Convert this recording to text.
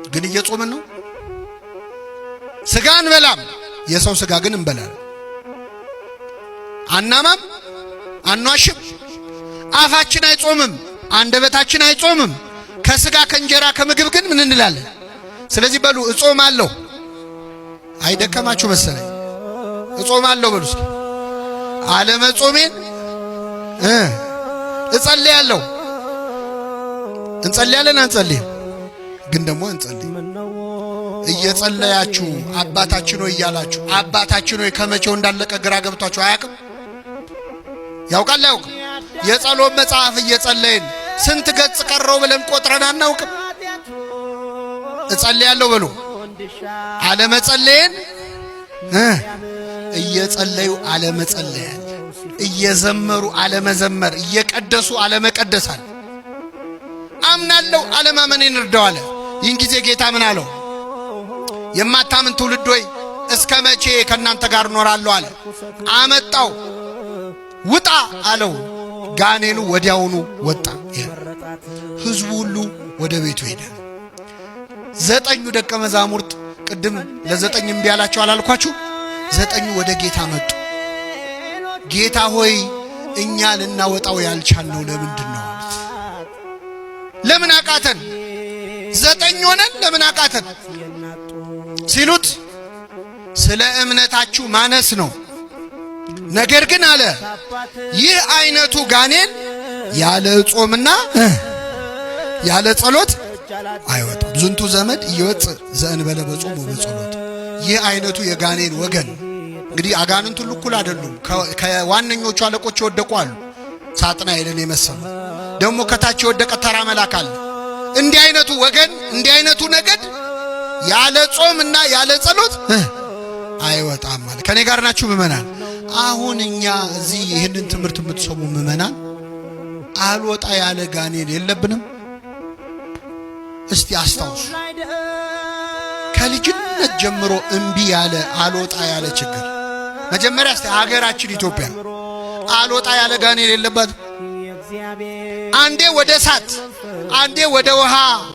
ግን እየጾምን ነው። ስጋ አንበላም፣ የሰው ስጋ ግን እንበላለን። አናማም፣ አኗሽም፣ አፋችን አይጾምም፣ አንደበታችን አይጾምም። ከስጋ ከእንጀራ ከምግብ ግን ምን እንላለን? ስለዚህ በሉ እጾማለሁ። አይደከማችሁ መሰለኝ። እጾማለሁ በሉ እስኪ። አለመጾሜን እጸልያለሁ። እንጸልያለን አንጸልይም? ግን ደግሞ አንጸልይም። እየጸለያችሁ አባታችን ሆይ እያላችሁ አባታችን ሆይ ከመቼው እንዳለቀ ግራ ገብቷችሁ አያውቅም? ያውቃል አያውቅም? የጸሎት መጽሐፍ እየጸለይን ስንት ገጽ ቀረው ብለን ቆጥረን አናውቅም። እጸልያለሁ በሉ። አለመጸለይን እየጸለዩ አለመጸለያል፣ እየዘመሩ አለመዘመር፣ እየቀደሱ አለመቀደሳል። አምናለሁ አለማመኔን እርዳው አለ። ይህን ጊዜ ጌታ ምን አለው? የማታምን ትውልድ ሆይ እስከ መቼ ከእናንተ ጋር እኖራለሁ አለ። አመጣው፣ ውጣ አለው። ጋኔኑ ወዲያውኑ ወጣ። ህዝቡ ሁሉ ወደ ቤቱ ሄደ። ዘጠኙ ደቀ መዛሙርት ቅድም ለዘጠኝ እምቢ አላቸው አላልኳችሁ? ዘጠኙ ወደ ጌታ መጡ። ጌታ ሆይ እኛ ልናወጣው ያልቻልነው ለምንድን ነው አሉት። ለምን አቃተን? ዘጠኝ ሆነን ለምን አቃተን ሲሉት ስለ እምነታችሁ ማነስ ነው። ነገር ግን አለ ይህ አይነቱ ጋኔን ያለ ጾምና ያለ ጸሎት አይወጣም። ዝንቱ ዘመድ ኢይወፅእ ዘእንበለ በጾም ወበጸሎት። ይህ አይነቱ የጋኔን ወገን እንግዲህ አጋንንት ሁሉ እኩል አይደሉም። ከዋነኞቹ አለቆች የወደቁ አሉ፣ ሳጥናኤልን የመሰሉ ደግሞ ከታች የወደቀ ተራ መልአክ አለ። እንዲህ አይነቱ ወገን እንዲህ አይነቱ ነገድ ያለ ጾም እና ያለ ጸሎት አይወጣም ማለት። ከኔ ጋር ናችሁ ምእመናን? አሁን እኛ እዚህ ይህንን ትምህርት የምትሰሙ ምእመናን አልወጣ ያለ ጋኔን የለብንም? እስቲ አስታውሱ። ከልጅነት ጀምሮ እምቢ ያለ አልወጣ ያለ ችግር መጀመሪያ እስቲ ሀገራችን ኢትዮጵያ አልወጣ ያለ ጋኔን የለባት? አንዴ ወደ እሳት አንዴ ወደ ውሃ።